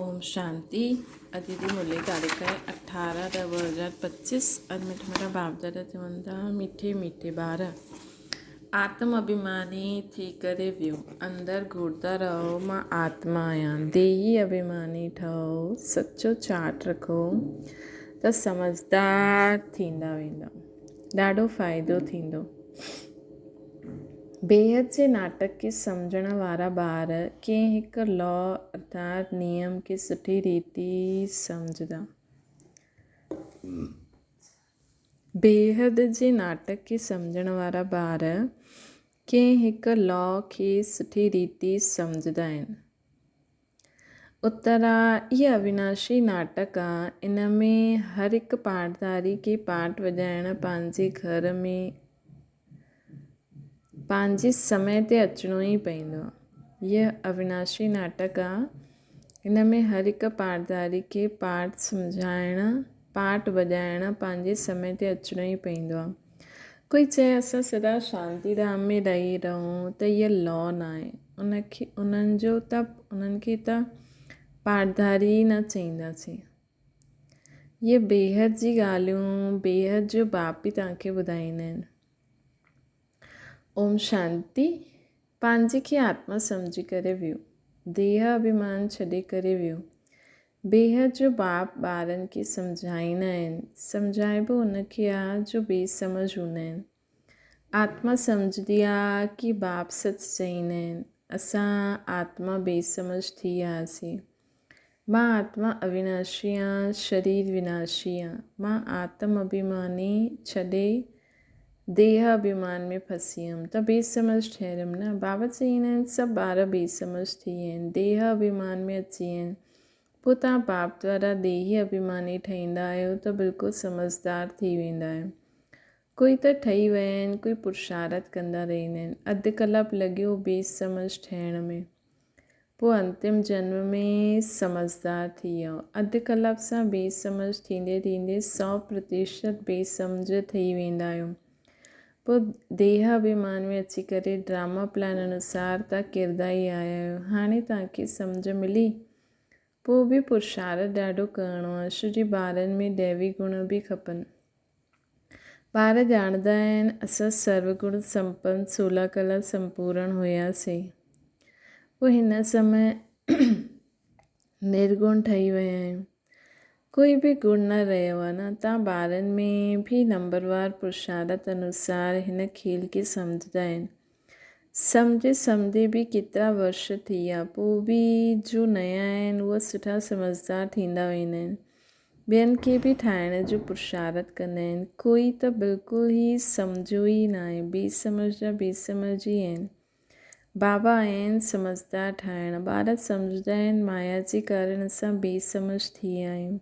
اوم شانتي اڄ جي مرلي تاريخ آهي 18 ڏهه 2025 اڄ مٺا مٺا باپ دادا چون ٿا مٺي مٺي ٻار آتم اڀيماني ٿي ڪري ويو اندر گهوردا رهو مان آتما آهيان ديهي اڀيماني ٺهو سچو چاٽ رکو ته سمجهدار ٿيندا ويندا ڏاڍو فائدو ٿيندو بيحد جي ناٽڪ کي سمجهڻ وارا ٻار ڪنهن هڪ لا ارٿات نيم کي سٺي ريتي سمجهندا. بيحد جي ناٽڪ کي سمجهڻ وارا ٻار ڪنهن هڪ لا کي سٺي ريتي سمجهندا آهن. اترا، هيء اويناشي ناٽڪ آ، ان ۾ هر هڪ پاٽڌاري کي پاٽ وڄائڻ پنهنجي گهر ۾ پنهنجي سمي تي اچڻو ئي پوندو آ. هيء اويناشي ناٽڪ آ، ان ۾ هر هڪ پاٽڌاري کي پاٽ سمجهائڻ، پاٽ وڄائڻ پنهنجي سمي تي اچڻو ئي پوندو آ. ڪوئي چئي اسان سدا شانتي ڌام ۾ رهي رهون ته هيء لا ناهي. ان کي انهن جو ته انهن کي ته پاڙڌاري ئي نه چئينداسين. اهي بيحد جي ڳالهيون بيحد جو باپ ئي توهان کي ٻڌائيندا آهن. اوم شانتي پنهنجي کي آتما سمجهي ڪري ويهو. ديهه اڀيمان ڇڏي ڪري ويهو. بيحد جو باپ ٻارن کي سمجهائيندا آهن. سمجهائبو ان کي آ جو بي سمجهه هوندا آهن. آتما سمجهندي آ ڪي باپ سچ چئيندا آهن. اسان آتما بي سمجهه ٿي وياسين. مان آتما اويناشي آن، شرير وناشي آ. مان آتم اڀيماني ڇڏي ديهه اڀيمان ۾ ڦسي ويم ته بي سمجهه ٺهريم نه. بابا چئيندا آهن سڀ ٻار بي سمجهه ٿي ويا آهن، ديهه اڀيمان ۾ اچي ويا آهن. پوء توهان باپ دوارا ديهي اڀيماني ٺهيندا آهيو ته بلڪل سمجهدار ٿي ويندا آهيو. ڪوئي ته ٺهي ويا آهن، ڪوئي پرشارت ڪندا رهندا آهن. اڌ ڪلاڪ لڳيو بي سمجهه ٺهڻ ۾. پوء انتم جنم ۾ سمجهدار ٿي ويو. اڌ ڪلاڪ سان بي سمجهه ٿيندي ٿيندي 100% بي سمجهه ٿي ويندا آهيو. پوء ديهه اڀيمان ۾ اچي ڪري ڊراما پلان انوسار تان ڪردا ئي آيا آهيو. هاڻي توهان کي سمجهه ملي؟ پوء به پرشارت ڏاڍو ڪرڻو آهي، ڇو جي ٻارن ۾ ديوي گڻ به کپن. ٻار ڄاڻندا آهن اسان سرو گڻ سمپن سولا ڪلا سمپورڻ هياسين. پوء هن سمي نرگڻ ٺهي ويا آهيون. ڪوئي به گڻ نه رهيو آهي نه. تان ٻارن ۾ به نمبروار پرشارت انوسار هن کيل کي سمجهندا آهن. سمجهي سمجهي به ڪيترا ورش ٿي ويا پوء به جو نيا آهن اهي سٺا سمجهدار ٿيندا ويندا آهن. ٻين کي به ٺاهڻ جو پرشارت ڪندا آهن. ڪوئي ته بلڪل ئي سمجهيو ئي ناهي. بي سمجهه جا بي سمجهه ئي آهن. بابا آيا آهن سمجهدار ٺاهڻ. ٻار سمجهندا آهن مايا جي ڪارڻ اسان بي سمجهه ٿي ويا آهيون.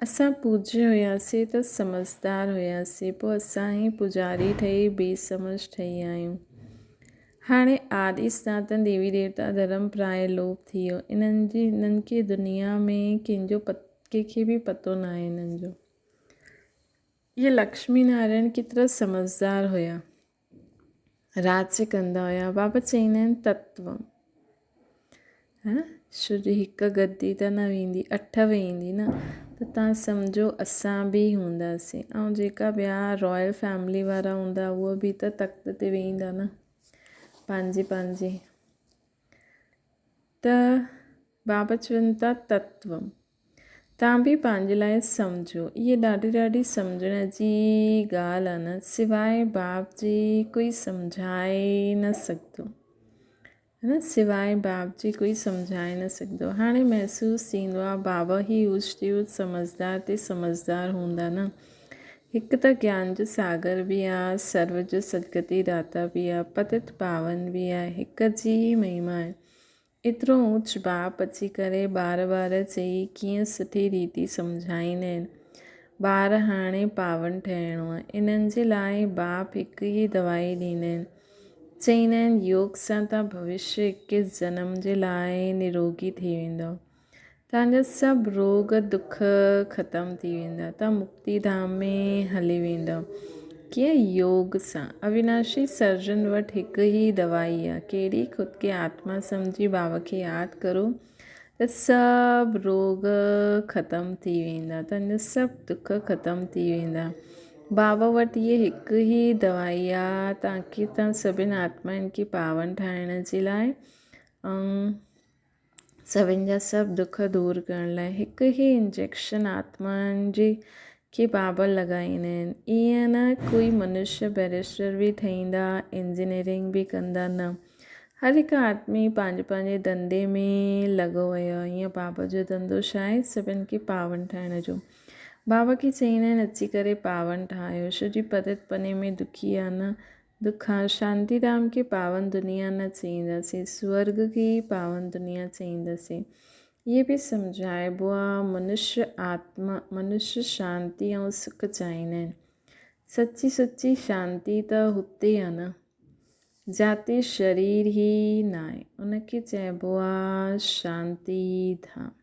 اسان پوڄي هياسين ته سمجهدار هياسين پوء اسان ئي پوڄاري ٺهي بي سمجهه ٺهي ويا آهيون. هاڻي آدي سناتن ديوي ديوتا ڌرم پراء لوپ ٿي ويو. انهن جي انهن کي دنيا ۾ ڪنهن جو ڪنهن کي به پتو ناهي انهن جو. اهي لڪشمي نارائڻ ڪيترا سمجهدار هيا. راڄ ڪندا هيا. بابا چئيندا آهن تتوم. ها ڇو جو هڪ گدي ته نه ويندي اٺ ويندي نه ته تان سمجهو اسان به هونداسين ۽ جيڪا ٻيا رائل فيملي وارا هوندا اهي به ته تخت تي ويهندا نه پنهنجي پنهنجي ته بابا چون ٿا تتوم تان به پنهنجي لاء سمجهو اهي ڏاڍي ڏاڍي سمجهڻ جي ڳالهه آهي نه سواء باپ جي ڪوئي سمجهائي نه سگهندو نه سواء باب جي ڪوئي سمجهائي نه سگهندو. هاڻي محسوس ٿيندو آ بابا هي اوچ تي اوچ سمجهدار تي سمجهدار هوندا نه. هڪ ته گيان جو ساگر به آ، سرو جو سدگتي داتا به آ، پتت پاون به آ، هڪ جي ئي مهما آهي. ايترو اوچ باپ اچي ڪري ٻار ٻار چئي ڪيئن سٺي ريتي سمجهائيندا آهن. ٻار هاڻي پاون ٺهڻو آ. انهن جي لاء باپ هڪ ئي دوائي ڏيندا آهن. چئيندا آهن يوگ سان توهان ڀوشيه اڪيس جنم جي لاء نروڳي ٿي ويندؤ. توهان جا سڀ روڳ دک ختم ٿي ويندا. توهان مڪتي ڌام ۾ هلي ويندؤ. ڪيئن يوگ سان؟ اويناشي سرجن وٽ هڪ ئي دوائي آهي. ڪهڙي؟ خود کي آتما سمجهي بابا کي ياد ڪرو. ته سڀ روڳ ختم ٿي ويندا، تنهنجا سڀ دک ختم ٿي ويندا. بابا وٽ هيء هڪ ئي دوائي آ تاڪي توهان سڀن آتمائن کي پاون ٺاهڻ جي لاء ۽ سڀن جا سڀ دک دور ڪرڻ لاء هڪ ئي انجيڪشن آتمائن جي کي بابا لڳائيندا آهن. ائين نه ڪوئي منشيه بئريسٽر به ٺهيندا، انجنيئرنگ به ڪندا نه. هر هڪ آدمي پنهنجي پنهنجي ڌنڌي ۾ لڳو ويو آهي. ائين بابا جو ڌنڌو ڇا آهي؟ سڀن کي پاون ٺاهڻ جو. بابا کي چئيندا آهن اچي ڪري پاون ٺاهيو. شو جي پتت پني ۾ دکي آ نه دک آ. شانتي ڌام کي پاون دنيا نه چئينداسين. سورڳ کي ئي پاون دنيا چئينداسين. اهي به سمجهائبو آ منشيه آتما منشيه شانتي ۽ سک چاهيندا آهن. سچي سچي شانتي ته هتي آ نه. جاتي شرير ئي ناهي ان کي چئبو آ شانتي ڌام.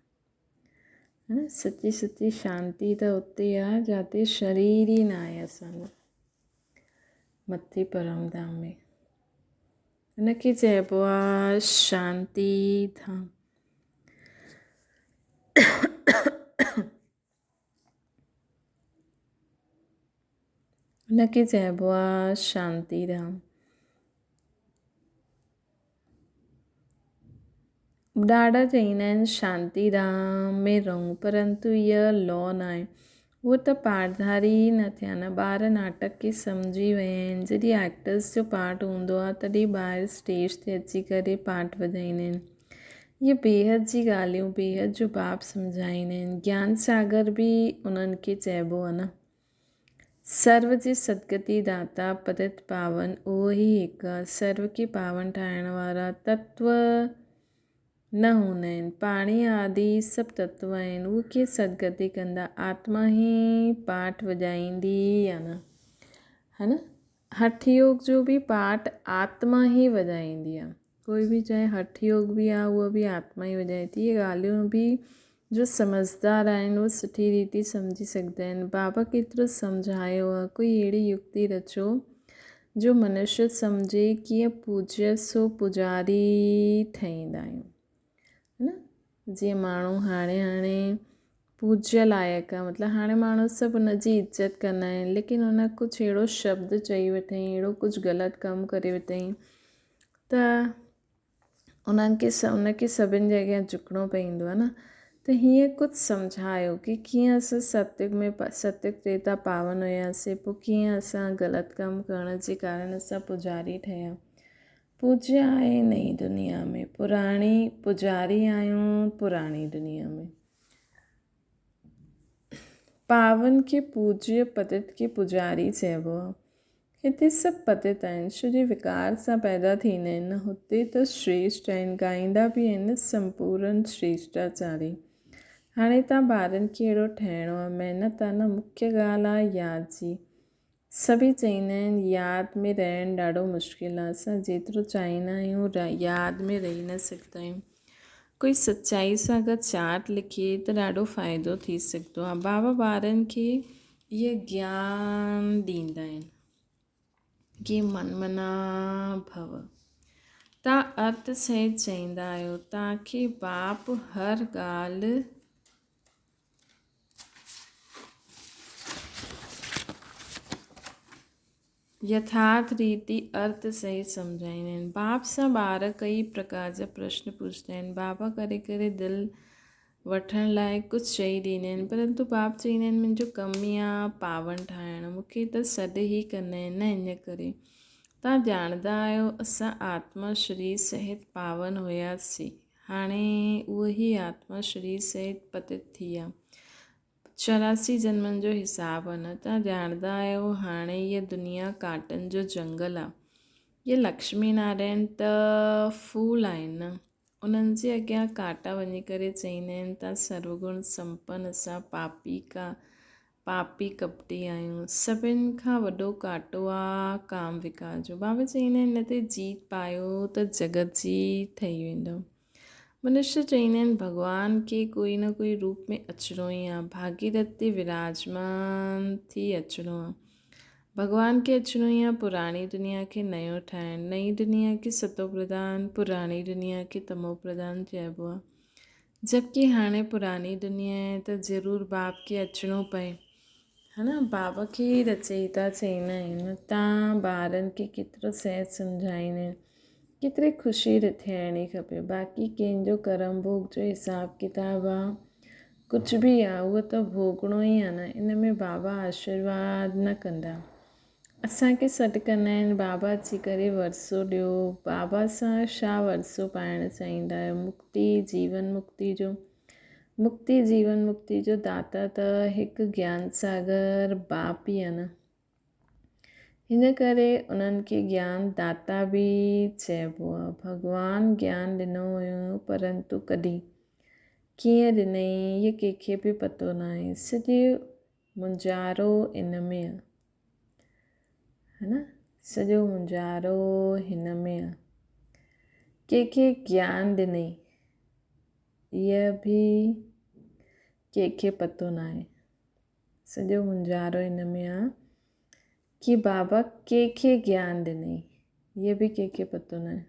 ها نه سچي سچي شانتي ته اتي آ جاتي شرير ئي ناهي اسان جو مٿي پرم ڌام ۾ ان کي چئبو آ شانتي ڌام. ان کي چئبو آ شانتي ڌام. ڏاڍا چئيندا آهن شانتي ڌام ۾ رهون پرنتو اها لا ناهي. اهو ته پاٺڌاري ئي نه ٿيا نه ٻار ناٽڪ کي سمجهي ويا آهن. جڏهن ايڪٽرس جو پارٽ هوندو آهي تڏهن ٻاهر اسٽيج تي اچي ڪري پارٽ وڄائيندا آهن. اهي بيحد جي ڳالهيون بيحد جو باب سمجهائيندا آهن. گيان ساگر به انهن کي چئبو آهي نه. سرو جي سدگتي داتا پتت پاون اهو ئي هڪ آهي. سرو کي پاون ٺاهڻ وارا تتو نه هوندا آهن. پاڻي آدي سڀ تتو آهن. اهي ڪيئن سدگتي ڪندا؟ آتما ئي پاٺ وڄائيندي يا نه؟ ها نه؟ هٺ يوگ جو به پاٺ آتما ئي وڄائيندي آهي. ڪوئي به چاهي هٺ يوگ به آهي اهو به آتما ئي وڄائي ٿي. اهي ڳالهيون به جو سمجهدار آهن اهي سٺي ريتي سمجهي سگهندا آهن. بابا ڪيترو سمجهايو آهي ڪوئي اهڙي يڪتي رچو جو منشيه سمجهي ڪيئن پوجيه سو پوڄاري ٺهيندا آهيون. ها نه جيئن ماڻهو هاڻي هاڻي پوجيه لائق آهي مطلب هاڻي ماڻهو سڀ ان جي عزت ڪندا آهن ليڪن ان ڪجهه اهڙو شبد چئي وٺئين اهڙو ڪجهه غلط ڪم ڪري وٺئين ته انهن کي ان کي سڀن جي اڳيان جهڪڻو پوندو آهي نه ته هيئن ڪجهه سمجهايو ڪي ڪيئن اسان ستيگ ۾ ستيگ تريتا پاون هياسي پوء ڪيئن اسان غلط ڪم ڪرڻ جي ڪارڻ اسان پوڄاري ٺهيا پوڄيا آهي نئين دنيا ۾، پراڻي پوڄاري آهيون پراڻي دنيا ۾. پاون کي پوڄيه پتت کي پوڄاري چئبو آهي. هتي سڀ پتت آهن، ڇو جي وڪار سان پيدا ٿيندا آهن، هتي ته شريشٽ آهن، ڳائيندا به آهن سمپورن شريشٽاچاري. هاڻي تان ٻارن کي اهڙو ٺهڻو آهي، محنت آهي نه، مکيه ڳالهه آهي ياد جي. سڀئي چئيندا آهن ياد ۾ رهڻ ڏاڍو مشڪل آهي اسان جيترو چاهيندا آهيون ياد ۾ رهي نه سگهندا آهيون ڪوئي سچائي سان اگر چارٽ لکي ته ڏاڍو فائدو ٿي سگهندو آهي بابا ٻارن کي اهي گيان ڏيندا آهن ڪي من منا ڀو تان ارٿ سهت چئيندا آهيو تان کي باپ هر ڳالهه يٿارٿ ريتي ارٿ صحيح سمجهائيندا آهن. باپ سان ٻار ڪئي پرڪار جا پرشن پڇندا آهن. بابا ڪڏهن ڪڏهن دل وٺڻ لاء ڪجهه چئي ڏيندا آهن پرنتو باپ چئيندا آهن منهنجو ڪم ئي آ پاون ٺاهڻ مون کي ته سڏ ئي ڪندا آهن نه ان ڪري توهان ڄاڻندا آهيو اسان آتما شرير سهت پاون هياسين. هاڻي اهو ئي آتما شرير سهت پتت ٿي آ. 84 جنمن جو حساب آ نه توهان ڄاڻندا آهيو هاڻي هيء دنيا ڪانٽن جو جنگل آ. اهي لڪشمي نارائڻ ته ڦول آهن نه. انهن جي اڳيان ڪانٽا وڃي ڪري چئيندا آهن توهان سروگڻ سمپن اسان پاپي ڪا پاپي ڪپٽي آهيون. سڀن کان وڏو ڪاٽو آ ڪام وڪار جو. بابا چئيندا آهن ان تي جيت پايو ته جڳت جيت ٺهي ويندو. منشي چئيندا آهن ڀڳوان کي ڪوئي نه ڪوئي روپ ۾ اچڻو ئي آ. ڀاگيرٿ تي وراجمان ٿي اچڻو آ. ڀڳوان کي اچڻو ئي آ پراڻي دنيا کي نيو ٺاهڻ. نئين دنيا کي ستو پرڌان، پراڻي دنيا کي تمو پرڌان چئبو آ. جبڪه هاڻي پراڻي دنيا آهي ته ضرور باپ کي اچڻو پئي ها نه باب کي ئي رچئيتا چئيندا آهن تان ٻارن کي ڪيترو سهج سمجهائيندا آهن ڪيتري خوشي ٿيڻي کپي باقي ڪنهن جو ڪرم ڀوڳ جو حساب ڪتاب آ ڪجهه به آ اهو ته ڀوڳڻو ئي آ نه ان ۾ بابا آشيرواد نه ڪندا اسان کي سڏ ڪندا آهن بابا اچي ڪري ورثو ڏيو بابا سان ڇا ورثو پائڻ چاهيندا آهيو مڪتي جيون مڪتي جو مڪتي جيون مڪتي جو داتا ته هڪ گيان ساگر باپ ئي آهي نه هن ڪري انهن کي گيان داتا به چئبو آهي ڀڳوان گيان ڏنو هيو پرنتو ڪڏهن ڪيئن ڏنئي هي ڪنهن کي به پتو ناهي سڄي مونجهارو ان ۾ آ. ها نه سڄو مونجهارو هن ۾ آ. ڪنهن کي گيان ڏنئي اها به ڪنهن کي پتو ناهي. سڄو مونجهارو هن ۾ آ ڪي بابا ڪنهن کي گيان ڏنئي اها به ڪنهن کي پتو ناهي.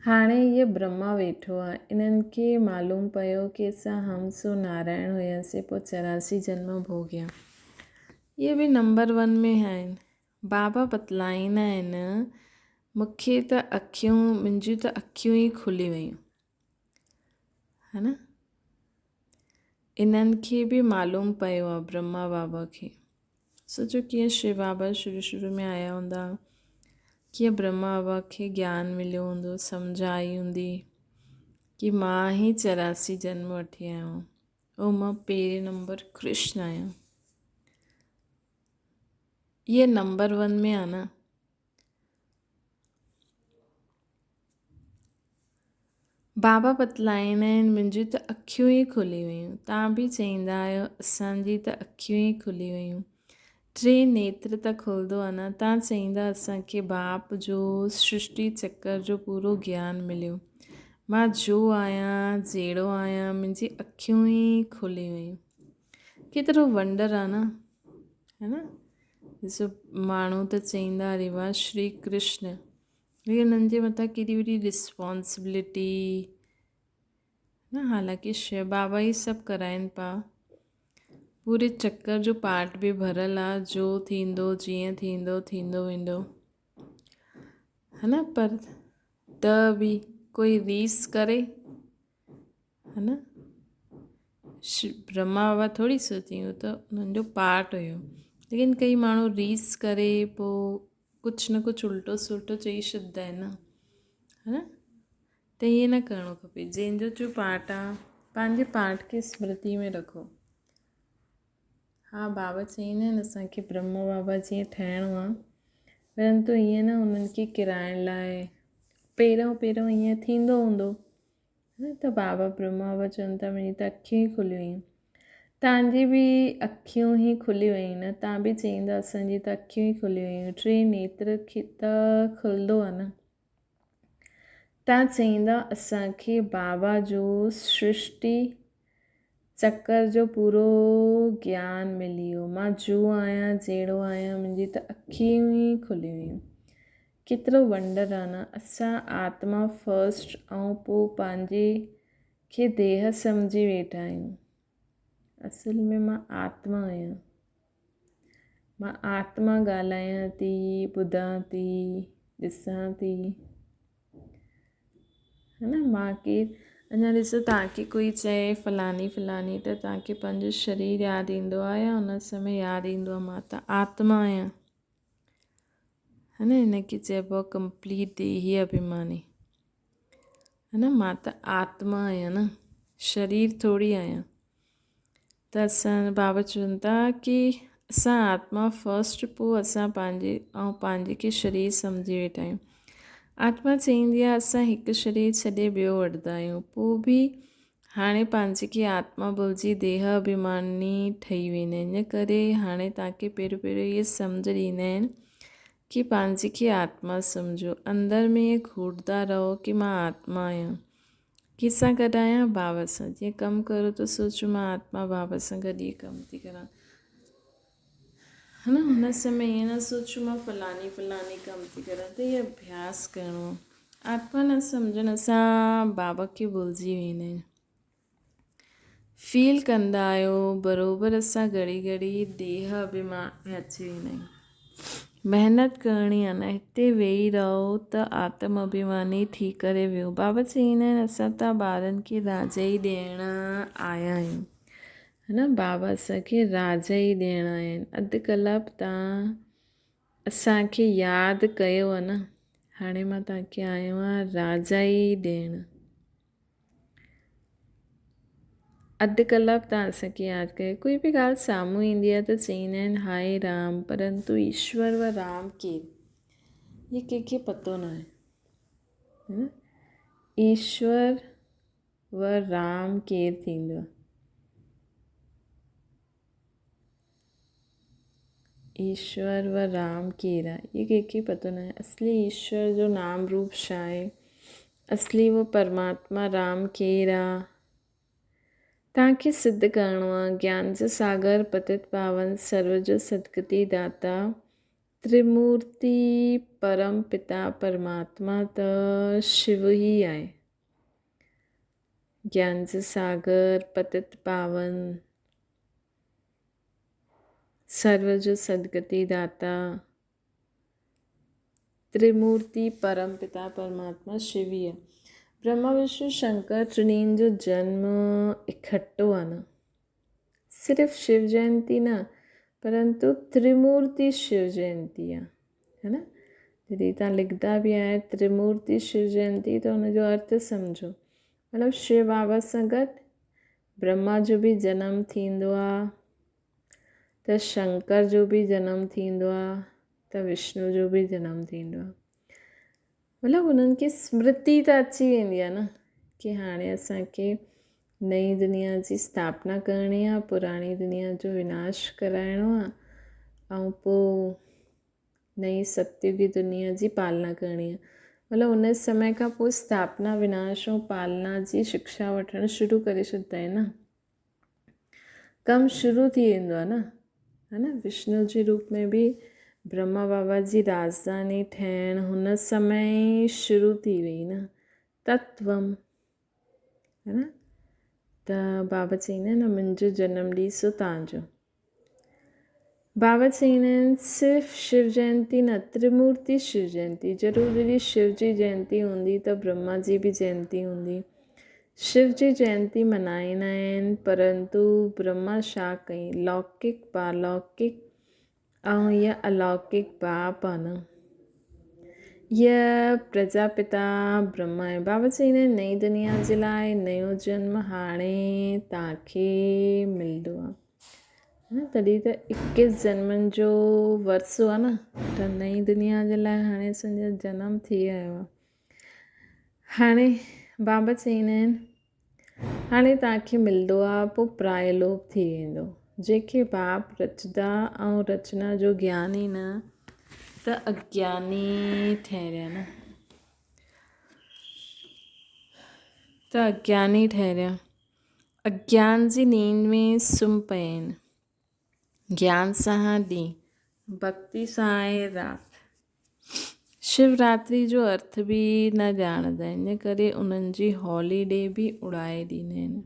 هاڻي هيء برهما ويٺو آ. انهن کي معلوم پيو ڪي اسان هم سو نارائڻ هياسين پوء 84 جنم ڀوڳيا. اهي به نمبر ون ۾ آهن. بابا بتلائيندا آهن مون کي ته اکيون منهنجيون ته اکيون ئي کلي ويون. ها نه انهن کي به معلوم پيو آ برهما بابا کي. سوچيو ڪيئن شو بابا شروع شروع ۾ آيا هوندا، ڪيئن برهما بابا کي گيان مليو هوندو، سمجهه آئي هوندي ڪي مان ئي 84 جنم وٺي آيو آهيان او مان پهرين نمبر ڪرشن آهيان. اهي نمبر ون ۾ آ نه. بابا بتلائيندا آهن منهنجون ته اکيون ئي کلي ويون تان به چئيندا آهيو اسان جي ته اکيون ئي کلي ويون ٽي نيتر ته کلندو آهي نه تان چئيندا اسان کي باپ جو سرشٽي چڪر جو پورو گيان مليو مان جو آهيان جهڙو آهيان منهنجي اکيون ئي کلي ويون ڪيترو ونڊر آ نه هي نه ڏسو ماڻهو ته چئيندا اري واهه شري ڪرشن ليڪن انهن جي مٿان ڪيڏي وڏي رسپانسبلٽي نه حالانڪه شو بابا ئي سڀ ڪرائين پيا پوري چڪر جو پارٽ به ڀريل آ جو ٿيندو جيئن ٿيندو ٿيندو ويندو هي نه پر ته به ڪوئي ريس ڪري ها نه برهما بابا ٿوري سوچي هو ته انهن جو پارٽ هيو ليڪن ڪئي ماڻهو ريس ڪري پوء ڪجهه نه ڪجهه الٽو سلٽو چئي ڇڏدا آهن نه ها نه ته ائين نه ڪرڻو کپي جنهن جو جو پارٽ آهي پنهنجي پارٽ کي سمرتي ۾ رکو ها بابا چئيندا آهن اسان کي برهما بابا جيئن ٺهڻو آهي پرنتو ائين نه انهن کي ڪرائڻ لاء پهريون پهريون ائين ٿيندو هوندو ته بابا برهما بابا چون ٿا منهنجي ته اکيون ئي کلي ويون. تان جي به اکيون ئي کلي ويون نه تان به چئيندا اسان جي ته اکيون ئي کلي ويون ٽي نيتر کي ته کلندو آ نه. تان چئيندا اسان کي بابا جو سرشٽي چڪر جو پورو گيان ملي ويو. مان جو آهيان جهڙو آهيان منهنجي ته اکيون ئي کلي ويون. ڪيترو ونڊر آ نه اسان آتما فرسٽ ۽ پو پنهنجي کي ديهه سمجهي ويٺا آهيون اصل ۾ مان آتما آهيان مان آتما ڳالهايان ٿي ٻڌان ٿي ڏسان ٿي ها نه مان ڪير اڃا ڏسو توهان کي ڪوئي چئي فلاني فلاني ته توهان کي پنهنجو شرير ياد ايندو آهي يا ان سمي ياد ايندو آهي مان ته آتما آهيان ها نه هن کي چئبو آهي ڪمپليٽ ديهي اڀيماني ها نه مان ته آتما آهيان نه شرير ٿوري آهيان ته اسان بابا چون ٿا ڪي اسان آتما فرسٽ پوء اسان پنهنجي ۽ پنهنجي کي شرير سمجهي ويٺا آهيون آتما چوندي آهي اسان هڪ شرير ڇڏي ٻيو وٺندا آهيون پوء به هاڻي پنهنجي کي آتما ڀلجي ديهه اڀيماني ٺهي ويندا آهن ان ڪري هاڻي توهان کي پهريون پهريون اهي سمجهه ڏيندا آهن ڪي پنهنجي کي آتما سمجهو اندر ۾ ائين گهوٽندا رهو ڪي مان آتما آهيان ڪنهن سان گڏ آهيان بابا سان جيئن ڪم ڪرو ته سوچو مان آتما بابا سان گڏ اهي ڪم ٿي ڪران ها نه هن سمي ائين نه سوچو مان فلاني فلاني ڪم ٿي ڪران ته اهي اڀياس ڪرڻو. آتما نه سمجهڻ سان بابا کي ڀلجي ويندا آهن. فيل ڪندا آهيو بروبر اسان گهڙي گهڙي ديهه اڀيمان ۾ اچي ويندا آهيون. محنت ڪرڻي آهي نه هتي ويهي رهو ته آتم اڀيماني ٿي ڪري ويهو. بابا چئيندا آهن اسان ته ٻارن کي راڄ ئي ڏيڻ آيا آهيون. ها نه بابا اسان کي راڄ ئي ڏيڻ آيا آهن. اڌ ڪلاڪ تان اسان کي ياد ڪيو آ نه، هاڻي مان توهان کي آيو آهيان راجا ئي ڏيڻ. اڌ ڪلاڪ توهان اسان کي ياد ڪيو. ڪوئي به ڳالهه سامهون ايندي آهي ته چئيندا آهن هاء رام، پرنتو ايشور و رام ڪير؟ هي ڪنهن کي پتو ناهي. ايشور و رام ڪير ٿيندو آهي؟ ايشور و رام ڪير آهي؟ اهو ڪنهن کي پتو ناهي. اصلي ايشور جو نام روپ ڇا آهي؟ اصلي اهو پرماتما رام ڪير آ؟ توهان کي سڌ ڪرڻو آ. گيان جو ساگر، پتت پاون، سرو جو سدگتي داتا، ترمورتي پرم پتا پرماتما ته شو ئي آهي. گيان جو ساگر، پتت پاون، سرو جو سدگتي داتا، ترمورتي پرم پتا پرماتما شو ئي آهي. برهما وشنو شنڪر ٽنهي جو جنم اڪٺو آهي نه. صرف شو جينتي نه پرنتو ترمورتي شو جينتي آهي. ها نه جڏهن تان لکندا به آهيو ترمورتي شو جينتي ته ان جو ارٿ سمجهو مطلب شو بابا سان گڏ برهما جو به جنم ٿيندو آ ته شنڪر جو به جنم ٿيندو آ ته وشنو جو به جنم ٿيندو آ مطلب انهن کي سمرتي ته اچي ويندي آ نه ڪي هاڻي اسانکي نئين دنيا جي اسٿاپنا ڪرڻي آ پراڻي دنيا جو وناش ڪرائڻو آ ۽ پوء نئين ستيوگي دنيا جي پالنا ڪرڻي آهي. مطلب ان سمي کان پوء اسٿاپنا، وناش ۽ پالنا جي شڪشا وٺڻ شروع ڪري ڇڏندا آهن نه. ڪم شروع ٿي ويندو آهي نه. ها نه وشنو جي روپ ۾ به برهما بابا جي راڄڌاني ٺهڻ هن سمي ئي شروع ٿي وئي نه. تتوم ها نه ته بابا چئيندا آهن نه منهنجو جنم ڏينهن سو تنهنجو. بابا چئيندا آهن صرف شو جينتي نه ترمورتي شو جينتي ضرور جڏهن شو جي جينتي هوندي ته برهما جي به جينتي هوندي شو جي جينتي منائيندا آهن پرنتو برهما ڇا ڪئي لوڪڪ پارلوڪڪ ۽ هيء الوڪڪ باپ آ نه هيء پرجاپتا برهما آهي بابا چئيندا آهن نئين دنيا جي لاء نيو جنم هاڻي توهان کي ملندو آهي نه تڏهن ته اڪيس جنمن جو ورثو آهي نه ته نئين دنيا جي لاء هاڻي اسان جو جنم ٿي ويو آهي هاڻي بابا چئيندا آهن هاڻي توهان کي ملندو آهي پوءِ پرائي لوپ ٿي ويندو جنهن کي باپ رچدا ۽ رچنا جو گيان ئي نه ته اگياني ٺهريا نه ته اگياني ٺهريا اگيان جي نيند ۾ سمهه پيا آهن. گيان سان ڏينهن، ڀڳتي سان آهي رات. شو راتري جو ارٿ به نه ڄاڻندا آهن، ان ڪري انهن جي هالي ڊي به اڙائي ڏيندا آهن.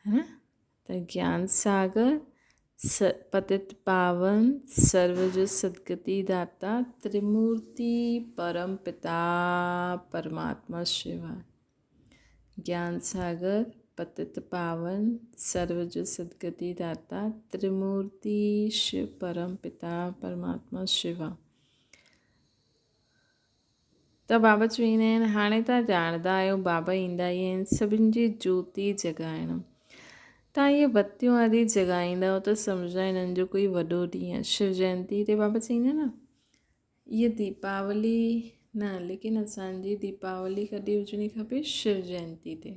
ها نه ته گيان ساگر، پتت پاون، سرو جو سدگتي داتا، ترمورتي پرم پتا پرماتما شو آهي. گيان ساگر، پتت پاون، سرو جو سدگتي داتا، ترمورتي شو پرم پتا پرماتما شوا. ته بابا چويندا آهن هاڻي تان ڄاڻندا آهيو بابا ايندا ئي آهن سڀن جي جوتي جڳائڻ. تان اهي بتيون آدي جڳائيندا ته سمجهندا هنن جو ڪوئي وڏو ڏينهن آهي شو جينتي تي بابا چئيندا نه هيء ديپاولي نه ليڪن اسان جي ديپاولي ڪڏهن هجڻي کپي شو جينتي تي.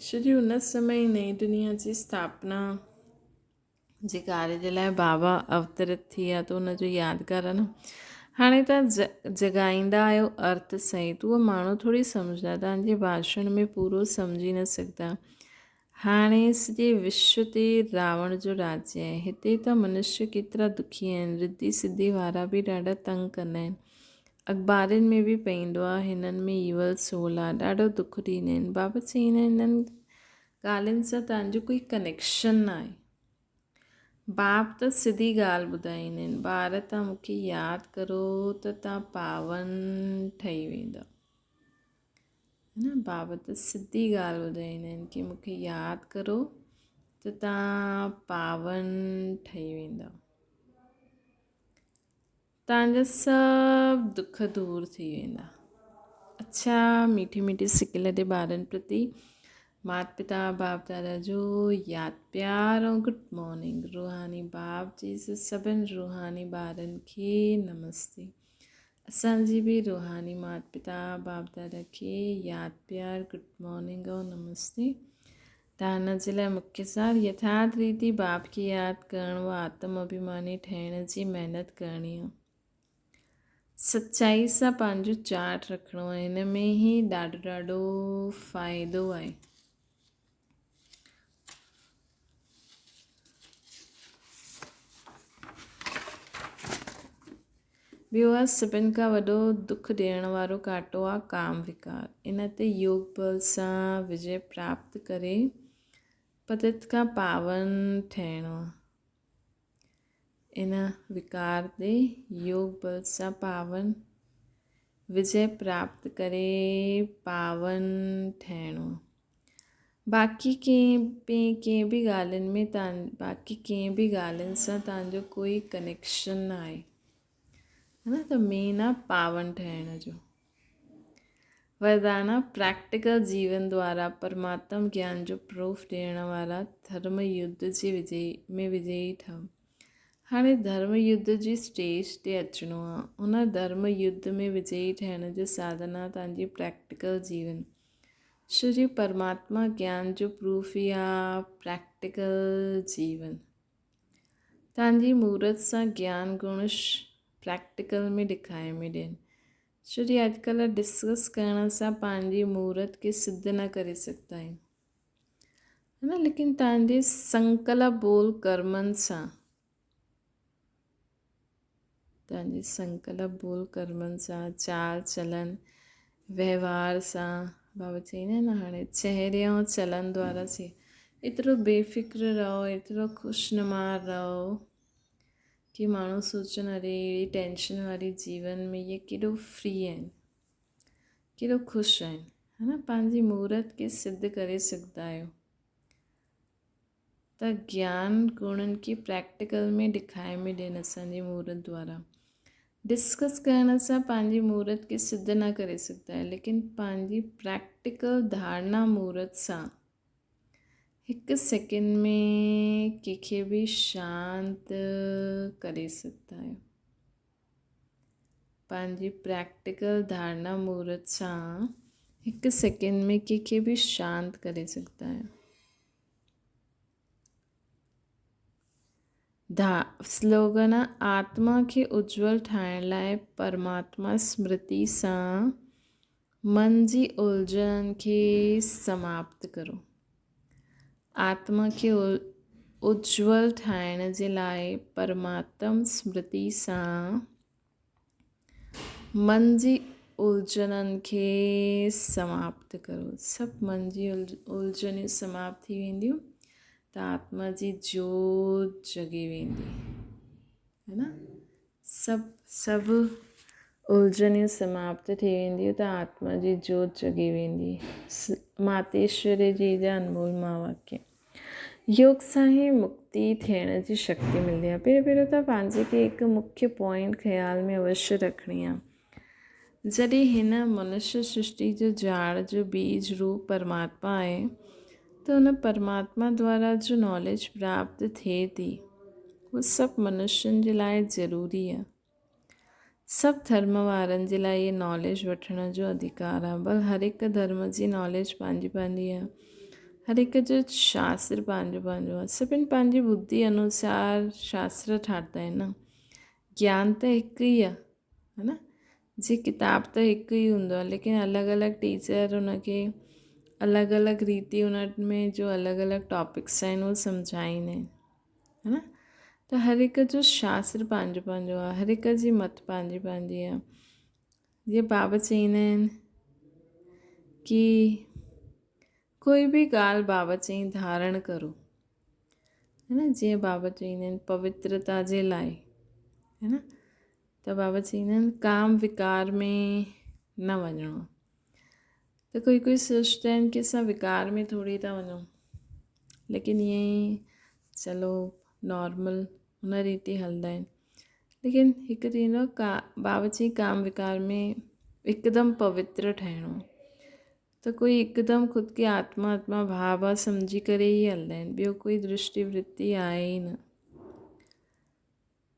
شري ان سمي نئين دنيا جي اسٿاپنا جي ڪاريه جي لاء بابا اوترت ٿي ويا ته ان جو يادگار آهي نه هاڻي تان جڳائيندا آهيو ارٿ سهت اهو ماڻهو ٿوري سمجهندا تان جي ڀاشڻ ۾ پورو سمجهي نه سگهندا هاڻي سڄي وشو تي راوڻ جو راڄ آهي. هتي ته منشيه ڪيترا دکي آهن. رڌي سڌي وارا به ڏاڍا تنگ ڪندا آهن. اخبارن ۾ به پئيندو آ هنن ۾ ايول سول آ ڏاڍو دک ڏيندا آهن بابا چئيندا آهن هنن ڳالهين سان توهان جو ڪوئي ڪنيڪشن ناهي باپ ته سڌي ڳالهه ٻڌائيندا آهن ٻار توهان مون کي ياد ڪرو ته توهان پاون ٺهي ويندا نه باب ته سڌي ڳالهه ٻڌائيندا آهن ڪي مون کي ياد ڪرو ته توهان پاون ٺهي ويندا توهان جا سڀ دک دور ٿي ويندا. اڇا ميٺي ميٺي سڪل ڏي ٻارن پرتي مات پتا باپ دادا جو ياد پيار ۽ گڊ مارننگ روحاني باپ جي سڀن روحاني ٻارن کي نمستي اسان جي به روحاني مات پتا باپ دادا کي ياد پيار گڊ مارننگ ۽ نمستي دانا جي لاء مکيه سار يٿارٿ ريتي باپ کي ياد ڪرڻ و آتم اڀيماني ٺهڻ جي محنت ڪرڻي آ. سچائي سان پنهنجو چاٽ رکڻو آ. هن ۾ ئي ڏاڍو ڏاڍو فائدو آهي. ٻيو آ سڀن کان وڏو دک ڏيڻ وارو ڪاٽو آ ڪام وڪار. ان تي يوگ بل سان وجي پراپت ڪري پتت کان پاون ٺهڻو آ. ان وڪار تي يوگ بل سان پاون وجي پراپت ڪري پاون ٺهڻو آ. باقي ڪنهن به ڪنهن به ڳالهين ۾ تان باقي ڪنهن به ڳالهين سان تان جو ڪوئي ڪنيڪشن نه آهي ها نه ته مين آ پاون ٺهڻ جو وردان آ پريڪٽيڪل جيون دوارا پرماتم گيان جو پروف ڏيڻ وارا ڌرم يڌ جي وجي ۾ وجئي ٺهو هاڻي ڌرم يڌ جي اسٽيج تي اچڻو آ ان ڌرم يڌ ۾ وجئي ٺهڻ جو ساڌن آ تان جي پريڪٽيڪل جيون شري پرماتما گيان جو پروف ئي آ پريڪٽيڪل جيون. تان جي مورت سان گيان گڻ پريڪٽيڪل ۾ ڏکائي ۾ ڏين. شري اڄڪلهه ڊسڪس ڪرڻ سان پنهنجي مورت کي سڌ نه ڪري سگهندا آهيون. نه ليڪن تان جي سنڪلپ بول ڪرمن سان تنهنجي سنڪلپ ٻول ڪرمن سان، چال چلن وهنوار سان، بابا چئيندا آهن نه هاڻي چهري ۽ چلن دوارا سي ايترو بي فڪر رهو ايترو خوش نما رهو ڪي ماڻهو سوچن اري اهڙي ٽينشن واري جيون ۾ اهي ڪيڏو فري آهن ڪيڏو خوش آهن ها نه پنهنجي مورت کي سڌ ڪري سگهندا آهيو ته گيان گڻن کي پريڪٽيڪل ۾ ڏکائي ۾ ڏين اسان جي مورت دوارا ڊسڪس ڪرڻ سان پنهنجي مورت کي سڌ نه ڪري سگهندا آهيو ليڪن پنهنجي پريڪٽيڪل ڌارڻا مورت سان هڪ سيڪنڊ ۾ ڪنهن کي به شانت ڪري سگهندا آهيو پنهنجي پريڪٽيڪل ڌارڻا مورت سان هڪ سيڪنڊ ۾ ڪنهن کي به شانت ڪري سگهندا آهيو ڌا سلوگن آتما کي اجول ٺاهڻ لاء پرماتما سمرتي سان من جي الجهنن کي سماپت ڪرو. آتما کي اجول ٺاهڻ جي لاء پرماتم سمرتي سان من جي الجهنن کي سماپت ڪرو. سڀ من جي الجهنيون سماپت ٿي وينديون ته آتما جي جوت جڳي ويندي هي نا سڀ سڀ الجهنيون سماپت ٿي وينديون ته آتما جي جوت جڳي ويندي ماتيشوري جي جا انمول مهاواڪيه يوگ سان ئي مڪتي ٿيڻ جي شڪتي ملندي آهي. پهريون پهريون ته پنهنجي کي هڪ مکيه پوائنٽ خيال ۾ اوشيه رکڻي آهي. جڏهن هن منشيه سرشٽي جو جاڙ جو بيج روپ پرماتما آهي ته ان پرماتما دوارا جو ناليج پراپت ٿئي ٿي اهو سڀ منشين جي لاء ضروري آهي. سڀ ڌرم وارن جي لاء اهي ناليج وٺڻ جو اڌڪار آهي بل هر هڪ ڌرم جي ناليج پنهنجي پنهنجي آهي هر هڪ جو شاستر پنهنجو پنهنجو آهي سڀن پنهنجي ٻڌي انوسار شاستر ٺاهيا آهن نه گيان ته هڪ ئي آهي ها نه جي ڪتاب ته هڪ ئي هوندو آهي ليڪن الڳ الڳ ٽيچر ان کي الڳ الڳ ريتي ان ۾ جو الڳ الڳ ٽاپڪس آهن اهي سمجهائيندا آهن ها نه ته هر هڪ جو شاستر پنهنجو پنهنجو آهي هر هڪ جي مت پنهنجي پنهنجي آهي جيئن بابا چئيندا آهن ڪي ڪوئي به ڳالهه بابا چئين ڌارڻ ڪرو هي نه جيئن بابا چئيندا آهن پوترتا جي لاء هي نه ته بابا چئيندا آهن ڪام وڪار ۾ نه وڃڻو ته ڪوئي ڪوئي سوچتا آهن ڪي اسان وڪار ۾ ٿوري ٿا وڃون ليڪن ائين ئي چلو نارمل ان ريتي هلندا آهن ليڪن هڪ ٿيندو آهي ڪا بابا چئي ڪام وڪار ۾ هڪدم پوتر ٺهڻو ته ڪوئي هڪدم خود کي آتما آتما ڀاء ڀاء سمجهي ڪري ئي هلندا آهن ٻيو ڪوئي درشٽي ورتي آهي ئي نه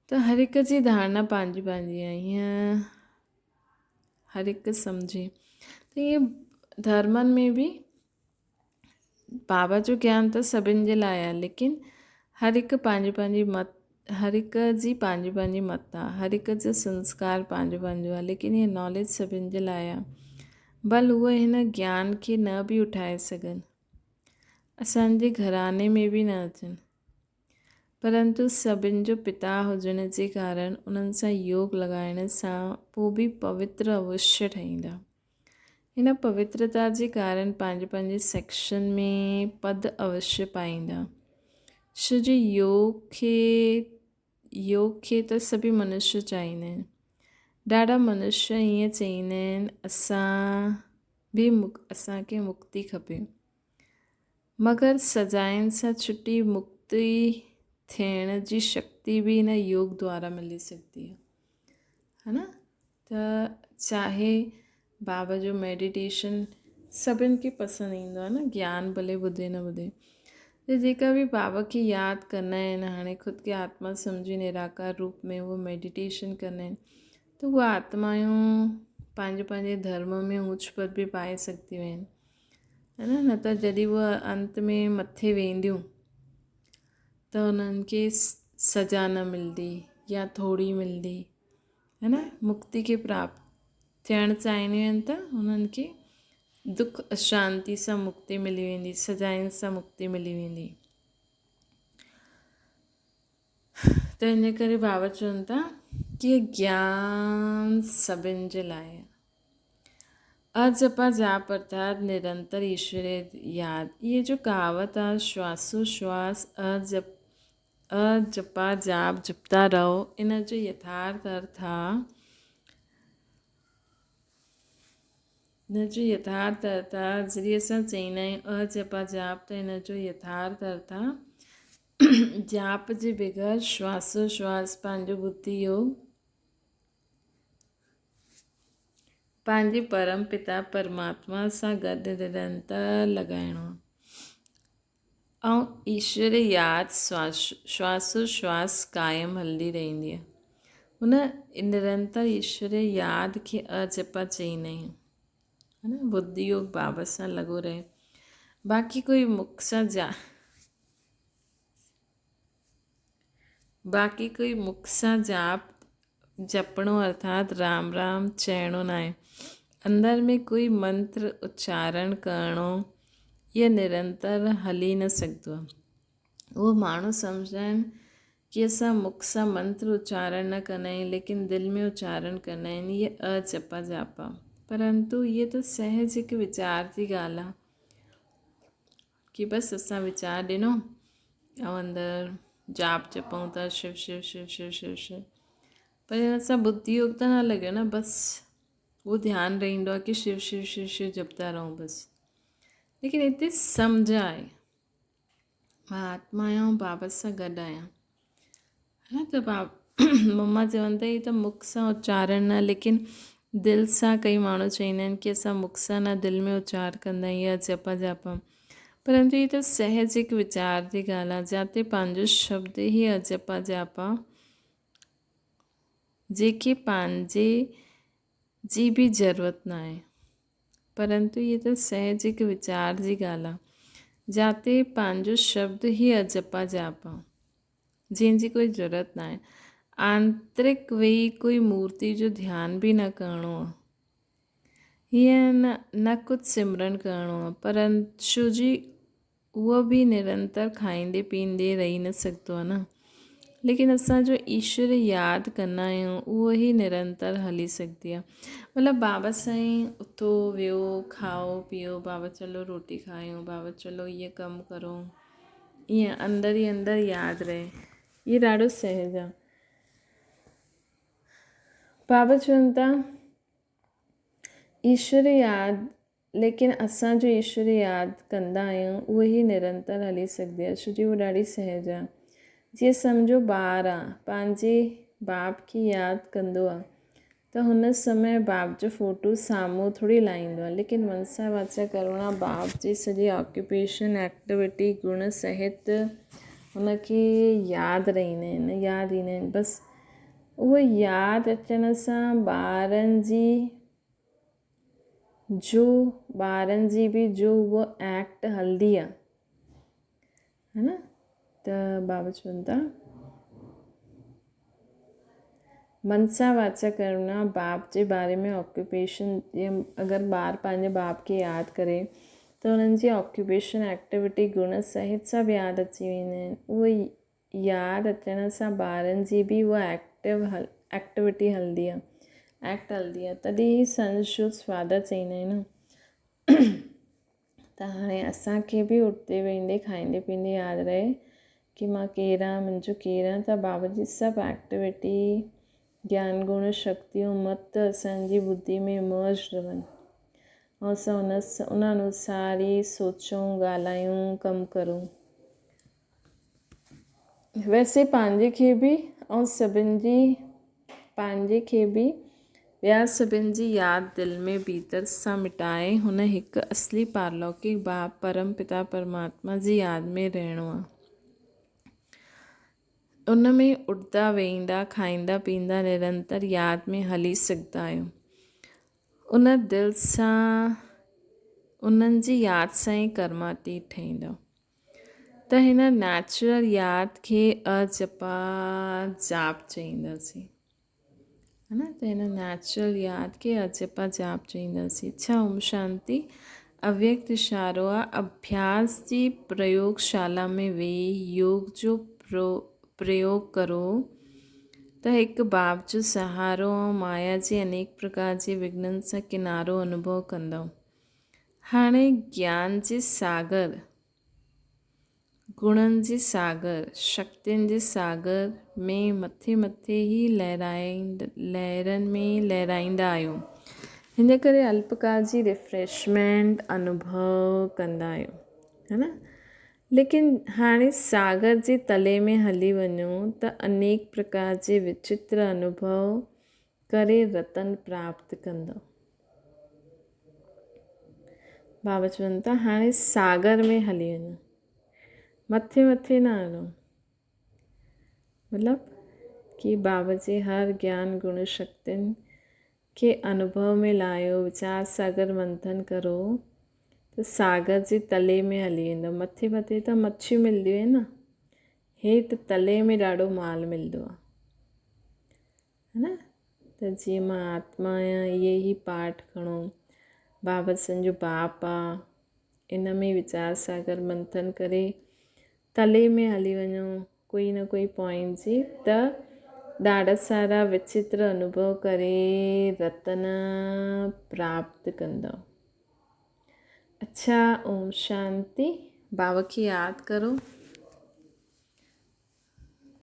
ته هر هڪ جي ڌارڻا پنهنجي پنهنجي آهي هيئن هر هڪ سمجهي ته ائين ڌرمن ۾ به بابا جو گيان ته سڀن جي لاء آهي ليڪن هر هڪ پنهنجي پنهنجي مت هر هڪ جي پنهنجي پنهنجي مت آهي هر هڪ جو سنسڪار پنهنجو پنهنجو آهي ليڪن هيء ناليج سڀن جي لاء آهي ڀل اهي هن گيان کي نه به اٺائي سگهن اسانجي گهراڻي ۾ به نه اچن پرنتو سڀن جو پتا هجڻ جي ڪارڻ انهن سان يوگ لڳائڻ سان پوء به پوتر اوشيه ٺهيندا هن پوترتا جي ڪارڻ پنهنجي پنهنجي سيڪشن ۾ پد اوشيه پائيندا. شو جي يوگ کي يوگ کي ته سڀئي منشيه چاهيندا آهن. ڏاڍا منشيه ائين چئيندا آهن اسان به اسان کي مڪتي کپي. مگر سزائن سان ڇٽي مڪتي ٿيڻ جي شڪتي به هن يوگ دوارا ملي سگهندي آهي. ها نه ته چاهي بابا جو ميڊيٽيشن سڀن کي پسند ايندو آهي نه گيان ڀلي ٻڌي نه ٻڌي ته جيڪا به بابا کي ياد ڪندا آهن هاڻي خود کي آتما سمجهي نراڪار روپ ۾ اهو ميڊيٽيشن ڪندا آهن ته اهي آتمائون پنهنجي پنهنجي ڌرم ۾ اوچ پد به پائي سگهنديون آهن ها نه نه ته جڏهن اهي انت ۾ مٿي وينديون ته انهن کي سزا نه ملندي يا ٿوري ملندي هي نه مڪتي کي پراپت ٿيڻ چاهينديون آهن ته انهن کي دک اشانتي سان مڪتي ملي ويندي سزائن سان مڪتي ملي ويندي ته ان ڪري بابا چون ٿا ڪي گيان سڀن جي لاء اجپا جاپ ارٿات نرنتر ايشوري ياد اهي جو ڪهاوت آ شواسو شواس اجپ اجپا جاپ جپتا رهو ان جو يٿارٿ ارٿ آ ان جو يٿارٿ ارٿ آ جڏهن اسان چئيندا آهيون اجپا جاپ ته ان جو يٿارٿ ارٿ آ جاپ جي بغير شواسو شواس پنهنجو ٻڌي يوگ پنهنجي پرم پتا پرماتما سان گڏ نرنتر لڳائڻو ۽ ايشوري ياد شواسو شواس قائم هلندي رهندي آهي. هن نرنتر ايشوري ياد کي اجپا چئيندا آهيون. ها نه ٻڌ يوگ بابا سان لڳو رهي. باقي ڪوئي مک سان جا باقي ڪوئي مک سان جاپ جپڻو ارٿات رام رام چئڻو ناهي. اندر ۾ ڪوئي منتر اچارڻ ڪرڻو اهو نرنتر هلي نه سگهندو آهي. اهو ماڻهو سمجهندا آهن ڪي اسان مک سان منتر اچارڻ نه ڪندا آهيون ليڪن دل ۾ اچارڻ ڪندا آهن اهي اجپا جاپ آهي. پرنتو اهي ته سهج هڪ ويچار جي ڳالهه آهي. ڪي بس اسان ويچار ڏنو ۽ اندر جاپ جپون ٿا شو شو شو شو شو شو پر هن سان ٻڌي يوگ ته نه لڳيو نه بس اهو ڌيان رهندو آهي ڪي شو شو شو شو جپتا رهون بس ليڪن هتي سمجهه آهي مان آتما آهيان بابا سان گڏ آهيان ها ته با مما چون ٿا هي ته مک سان اچارڻ نه ليڪن دل سان ڪئي ماڻهو چوندا آهن ڪي اسان مک سان نه دل ۾ اچار ڪندا آهيون يا جپا جاپا پرنتو هي ته سهج هڪ ويچار جي ڳالهه آهي جاتي پنهنجو شبد ئي اجپا جاپا جيڪي پنهنجي جي به ضرورت ناهي پرنتو هي ته سهج هڪ ويچار جي ڳالهه آهي جاتي پنهنجو شبد ئي اجپا جاپا جنهن جي ڪوئي ضرورت ناهي. آنترڪ ويهي ڪوئي مورتي جو ڌيان به نه ڪرڻو آ. هيئن نه نه ڪجهه سمرڻ ڪرڻو آ. پر شو جي اهو به نرنتر کائيندي پيئندي رهي نه سگهندو آ نه. ليڪن اسان جو ايشور ياد ڪندا آهيون اهو ئي نرنتر هلي سگهندي آهي. مطلب بابا سائين اٿو ويهو کائو پيئو بابا چلو روٽي کايون بابا چلو اهي ڪم ڪرو ائين اندر ئي اندر ياد رهي اهي ڏاڍو سهج آهي. بابا چون ٿا ايشور ياد ليڪن اسان جو ايشور ياد ڪندا آهيون اهو ئي نرنتر هلي سگهندي آهي ڇو جي اهو ڏاڍي سهج آهي جيئن سمجهو ٻار آهي پنهنجي باپ کي ياد ڪندو آهي ته هن سمي باپ جو فوٽو سامهون ٿوري لاهيندو آهي ليڪن منسا واچا ڪروڻا باپ جي سڄي آڪيوپيشن ايڪٽيوٽي گڻ صحت هن کي ياد رهندا آهن ياد ايندا آهن بس اهو ياد اچڻ سان ٻارن جي جو ٻارن جي به جو اهو ايڪٽ هلدي آ ها نه ته بابا چون ٿا منسا واچا ڪرڻا باپ جي باري ۾ آڪيوپيشن جيئن اگر ٻار پنهنجي باپ کي ياد ڪري ته انهن جي آڪيوپيشن ايڪٽيوٽي گڻ صحت سڀ ياد اچي ويندا آهن اهو ياد اچڻ سان ٻارن جي به اها ايڪٽو ايڪٽيوٽي هلندي آهي ايڪٽ هلندي آهي تڏهن ئي سن شوز فادر چئيندا آهن نه ته هاڻي اسانکي به اٺندي ويهندي کائيندي پيئندي ياد رهي ڪي مان ڪير آهيان منهنجو ڪير آهي ته بابا جي سڀ ايڪٽيوٽي گيان گڻ شڪتيون مت اسانجي ٻڌي ۾ مرج رهن ۽ اسان ان انوسار ئي سوچون ڳالهايون ڪم ڪرون. ويسي پنهنجي کي به ۽ سڀن جي پنهنجي کي به ٻيا سڀن جي ياد دل ۾ ڀيتر سان مٽائي هن هڪ اصلي پارلوڪڪ باپ پرم پتا پرماتما جي ياد ۾ رهڻو آ. ان ۾ اٺندا ويهندا کائيندا پيئندا نرنتر ياد ۾ هلي سگهندا آهيو. ان دل سان انهن جي ياد سان ئي ڪرماتيت ٺهيندو. ته هن نيچرل ياد کي اجپا جاپ چئينداسين ها نه ته هن نيچرل ياد کي اجپا جاپ چئينداسين اڇا اوم شانتي اويڪت اشارو آ اڀياس جي پريوگ شالا ۾ ويهي يوگ جو پريوگ ڪرو ته هڪ باپ جو سهارو ۽ مايا جي انيڪ پرڪار جي وگهنن سان ڪنارو انوڀو ڪندؤ هاڻي گيان جي ساگر، گڻن جي ساگر، شڪتين جي ساگر ۾ مٿي مٿي ئي لهرن ۾ لهرائيندا آهيو. هن ڪري الپڪال جي ريفريشمينٽ انوڀو ڪندا آهيو. ها نه؟ ليڪن هاڻي ساگر جي تلي ۾ هلي وڃو ته انيڪ پرڪار جي وچتر انوڀو ڪري رتن پراپت ڪندؤ. بابا چون ٿا هاڻي ساگر ۾ هلي وڃو مٿي مٿي نه هلو مطلب ڪي بابا جي هر گيان گڻ شڪتين کي انوڀو ۾ لايو ويچار ساگر منٿن ڪرو ته ساگر جي تلي ۾ هلي ويندو مٿي مٿي ته مڇيون ملنديون آهن نه هيٺ تلي ۾ ڏاڍو مال ملندو آهي ها نه ته جيئن مان آتما آهيان اهي ئي پاٺ کڻو بابا سن جو باپ آ ان ۾ ويچار ساگر منٿن ڪري تلي ۾ هلي وڃو ڪوئي نه ڪوئي پوائنٽ جي ته ڏاڍا سارا وچتر انوڀو ڪري رتن پراپت ڪندؤ اڇا اوم شانتي. بابا کي ياد ڪرو.